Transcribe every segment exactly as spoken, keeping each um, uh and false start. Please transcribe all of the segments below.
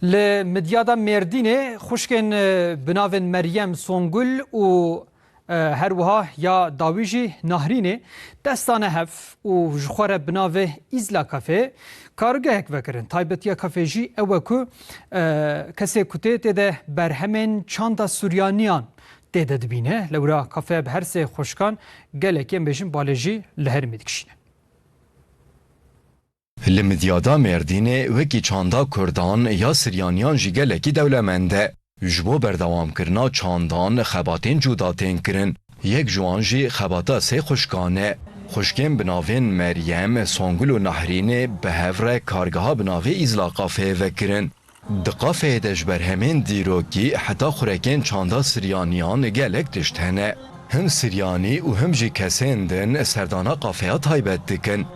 Li Midyada Mêrdînê xwişkên, e, bi navên Meryem Songul û, e, her wiha ya dawî jî Nahrînê dest dane hev û ji xwe re bi navê Îzla Kafeyê kargehek vekirin. Taybetiya kafeyê jî ew e ku, e, kesê ku tê tê de berhemên çanda Suryaniyan tê de dibîne. Lewra kafeya bi her sê xwişkan gelekî, em bêjin, balê jî li herêmê dikişîne. Li Midyada Mêrdînê wekî çanda Kurdan ya Siryaniyan jî gelekî dewlemend e. Ji bo berdewamkirina çandan xebatên cuda tên kirin. Yek ji wan jî xebata sê xwişkan e. Xwişkên bi navên Meryem, Songul û Nahrînê bi hev re kargeha bi navê Îzla Kafeyê vekirin. Di kafeyê de ji berhemên dîrokî heta xurekên çanda Siryaniyan gelek tişt hene. Him Siryanî û him jî kesên din serdana kafeya taybet dikin.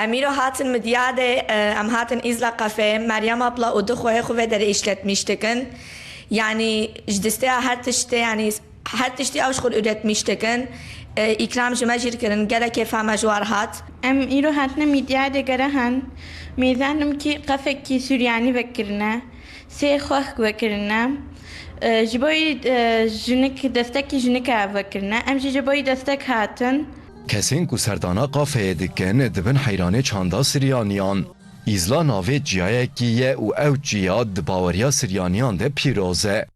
Em îro hatin Midyadê, e, em hatin Îzla Kafeyê, Meryem abla û du xwehê xwe vê derê îşletmîş dikin. Yanî ji desteya her tiştê, yanî her tiştî ew ji xwe üretmîş dikin. E, îkram ji me jî kirin, gelek kêfa me ji war hat. Em îro hatine Midyadê gere hen. Mêzanim kî kafekî Suryanî vekirine. Sê xweh vekirine. E, ji bo yî, e, jinik, destekî jinik e vekirine. Em jî ji bo yî destek hatin. Kesên ku serdana kafeyê dikin, dibin heyranê çanda Siryaniyan. Îzla navê çiyayekî ye û ew çiya di baweriya Siryaniyan de pîroz e.